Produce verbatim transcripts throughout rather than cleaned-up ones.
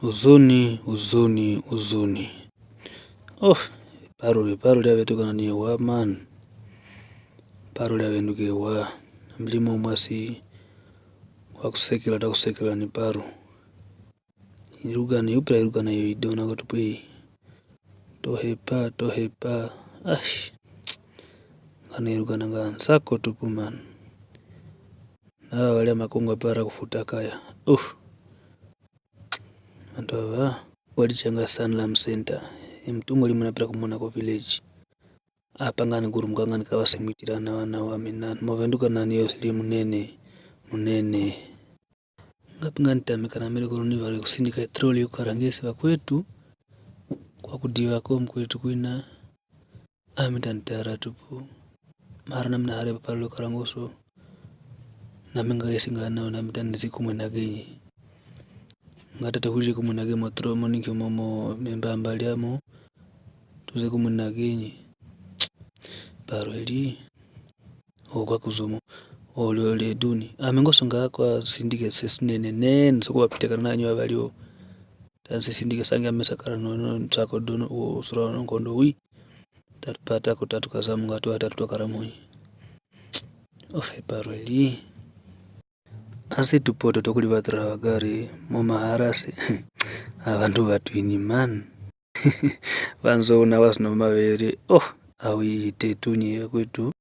Uzuni, uzuni, uzuni. Oh, paru, paru lyavetuka nani ewa, man. Paru lyavenduka ewa. Mlimo mwasi, wakusekela, takusekela ni paru. Irugana, yupila irugana yo idona katupu. Tohepa, tohepa. Ash. Ngana irugana nga nsako tupu, man. Na walya makongo para kufuta kaya. Uh. Antu ava walityanga Sanlam Center. Emtungo limwe napila kumona ku village. Apa ngani gurumuka ngani kawasemwitila nawa nawa minan. Movenduka nani yosili munene. Munene. Ngapi ngani tamika na mele koloni vale kusindika etroli yukarangese vakwetu. Kwa kudiva ko mukwetu kwina. Ami tantara tupu. Mara namna hare papalolo karangoso. Nami ngayesi ngana nami tanisi kumwena genyi. Ngata tahulile kumwena genyi mo tro mo ninki mo mo membamba lyamo. Tuze kumwena genyi. Paru eli. O kwa kuzomo. Olyo le duni. Amengoso ngakwa sindike sesinene nene. Soko wapitakana nanyo avalyo. Tansisindike sange amesa kala no, no, nsako dono, o, sura no nkondo wi. Tatu pata ko tatu kazamu ngatu tatu twakala mwi. Ofe paru eli. Asi tupoto tokuli vatara vagari, mo maharasi. Avantu vatwini man. Vanzo una wasino mavere. Oh, awi tetu nye kwetu.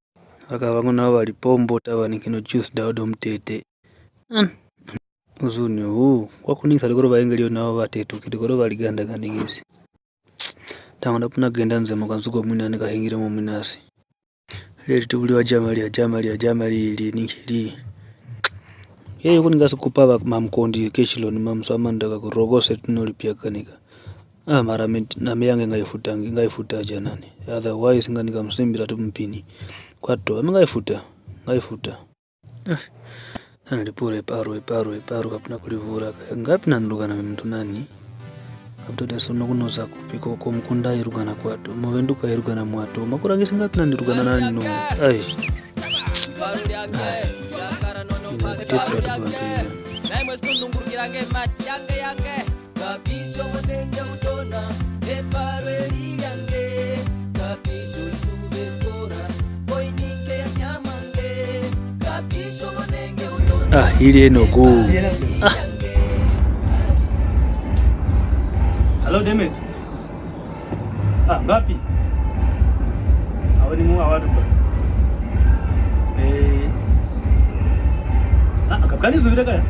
Vaka vangu nao vali pombo tava nikino juice dao do mutete. An. Uzuni huu, kwa kunisa likolo vaengeli yo nao vatetukile likolo valigandagandikisi. Tang'ono puna genda nzemo kansuko mwina ni kahengile mo mwinasi. Leli tubuli wa jamali ya jamali ya jamali ili ninkili. Yeyo kuni ngasi kupa va mamkondi keshilo ni mamswa mandaka kurogose tunoli pia kanika. Ah, mara mi, nami yange ngaifuta, ngaifuta janani. Otherwise ngani kamsimbila tu mpini. Kwato, ami ngaifuta, ngaifuta. Ah, nani lipure eparu, eparu, eparu, kapuna kulivura. Ngapi nani lugana mi mtu nani? Kapuna deso no kunoza kupi ko, ko mkunda irugana kwato. Movenduka irugana mwato. Makurangisi ngapi nani lugana nani no? Ai. Ai. Ina kutepura tu bantu ina. Ah, ili eno ku. Ah. Hello, Demet. Ah, ngapi? Awa ni mu awa tupa. Eh. Ah, kapkani zubira kaya.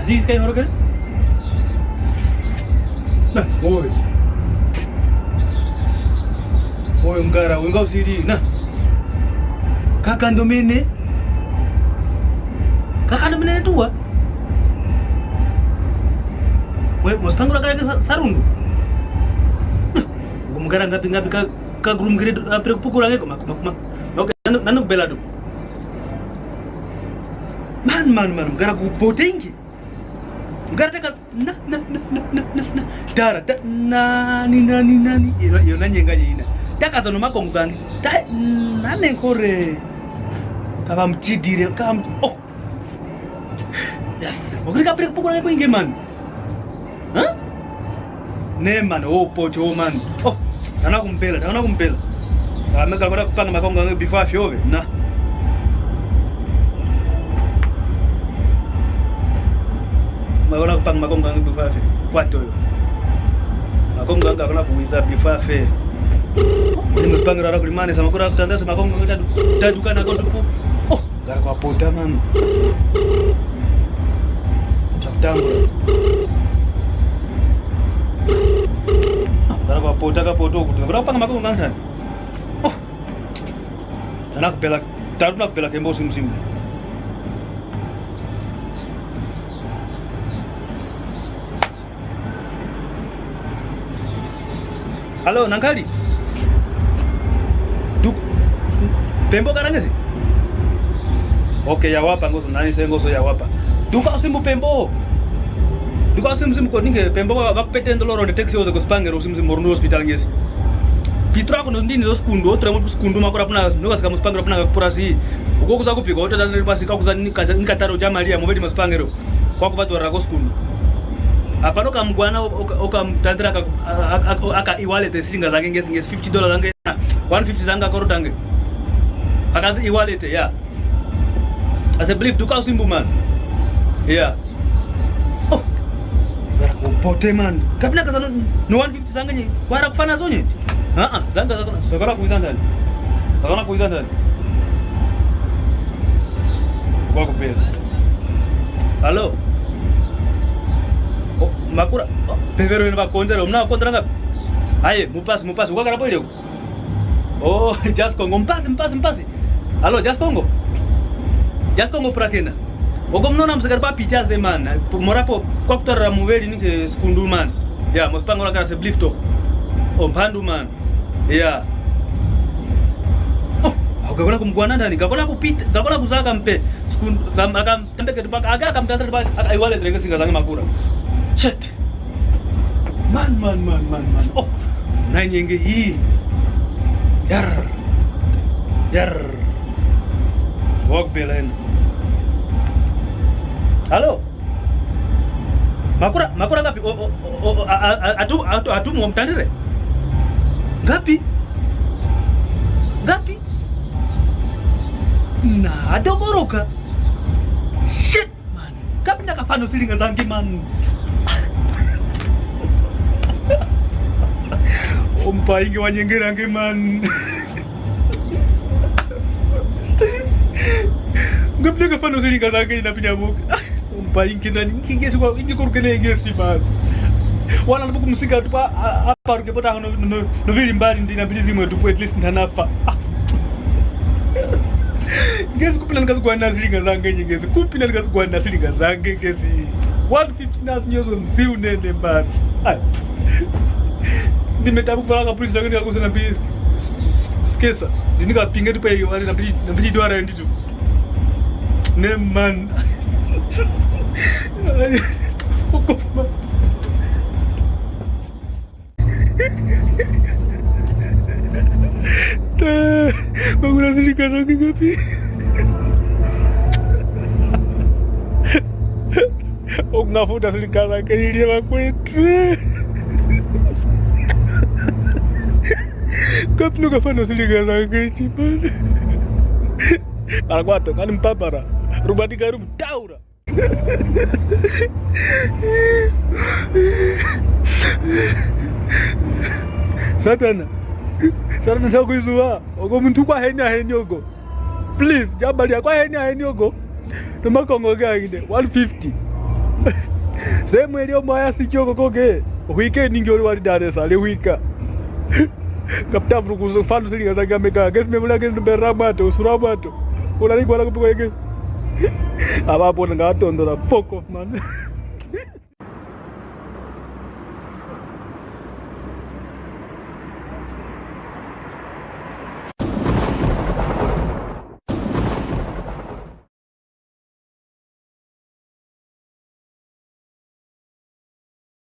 Asi iskai horoke? Na, owe. Owe mgara, wenga usiri, na. Kaka ndo mene. Kaka ndo mene tuwa. We, mosipangula kaya sa-, sarundu. Mgara ngapi, ngapi ka, ka guru mgere, apre kupukura ngeko, mak, mak, mak. Okay, nanu, nanu bela tu. Man, man, man, mgara kupotengi. Mgara taka, na, na. Dara, da, nani, nani, nani. Iyo, iyo, nani yenga yina. Taka zono makongo gangi. Ta, nani nkore. Kaba mchidire, kaba m-, oh. Yes. Okuri kapre kupukura ko inge man. Huh? Ne man, oh, pocho, oh, man. Oh, tana kumpela, tana kumpela. Ah, mega kora kupanga makongo nge before afye ove, na. Makora kupanga makongo nge before afye. Kwato yo. Makongo nge akona kuwiza before afye. Ni mpangira ara kulimane, sama kora kutanda, sama makongo nge tadu, tadu kana kotupu. Oh. Gara kwa pota, man. Chakutambula. Gara kwa pota, ka pota okuti. Gara kupanga makongo ngantani. Oh. Tana kupela, tatu na kupela kembo simu simu. Halo, nankali? Duk-, pembo karangesi? Okay, yawapa ngoso, nani se ngoso yawapa. Tuka usimbu pembo. Tuka usimbu simu ko ninge pembo wa, wakupete ndoloro de taxi oze ko Sipangero usimbu simu morundu hospital ngesi. Pitra ko no ndini zo Sikundu, otre mo Sikundu makora puna, nuka sika mo Sipangero puna kapura si. Uko kuza kupiko, otre dani pasi ka kuza nika, nika taro ja Maria, mobedi mo Sipangero. Kwa kuvatwara ko Sikundu. Apano kamukwana oka-, okamutandira aka, a-, a-, a-, aka e-wallet silingi zange ngezi, ngezi fifty dollars zange. One fifty zange akorota nge. Akazi e-wallet, yeah. Ase believe duka usimbu man. Yeah. Oh. Ngara kumpote man. Kapina kaza no, no one fifty zange nye. Kwara kufana zo nye. Ah, ah, zange zakona, zakona kuiza ndani. Zakona kuiza ndani. Kwa kupela. Alo. Oh, makura. Oh, pevero ino bakondera, mna bakondera ngapi? Aye, mupasi, mupasi. Ukakala pwelio. Oh, Just Congo. Mpasi, mpasi, mpasi. Alo, Just Congo. Just Congo pura kena. Oko mnona msikari pa picha ze man. Mora po kwa kutara muveli nike sikundu man. Ya, mosipanga ola kara se blifto. O mpandu man. Ya. Oh, kakona kumukwana ndani. Kakona kupita. Kakona kuzaka mpe. Sikundu, kam-, akam- Kambe ke tupa, aga kam tata tupa, aga e-wallet renge silingi zange makura. Shit. Man, man, man, man, man. Oh. Nanyenge hii. Yar. Yar. Wok belen. Alo. Makura, makura ngapi? O, o, o, o, a, a, a, atu, atu, atu mo mtandire. Ngapi? Ngapi? Na, adogoroka. Shit. Man, kapina kafano silingi zange, man. Ompayingi wanyengerange, man. Kapina kafano silingi zange, napina boka. Ompayingi nani, nki ngesi kwa, nki kurukene ngesi, man. Wana nabuku musika tupa, a, a, paruke pota no, no, no, no vili mbali ndi na mbili zimwe tupu, at least ndanafa. Ah. Ngezi, kupi nani kazigwana silingi zange nye ngezi? Kupi nani kazigwana silingi zange ngezi? One fifty nasi nyozo nziu nene mbali. Ai. Ndi metabu pala ka polisi zange ni kakusa na mbili skesa. Ndi ni kapinga tupa yo, ali na mbili, na mbili dwara ndi tu. Ne man. Ai. Ukoma. Makura silingi zange ngapi? Oku ngafuta silingi zange ilye bakwetu. Kapina kafano silingi zange chimana. Ala kwato, ngani mpapara. Rubatika rumtaura. Satana. Satana sakwizuwa. Oko muntu kwaheni aheni oko. Please, jabali kwaheni aheni oko. Tumakongo gangide, one fifty. Semweli omwaya sichoko koke. Ohwike ningi oli wali Dar es Salaam, lewika. Kapita vulu kufano silingi zange meka. Ngezi memula ngezi mbera mwato, usura mwato. Ulaligwala kupi kweke. Aba bona ngatondola poko, man.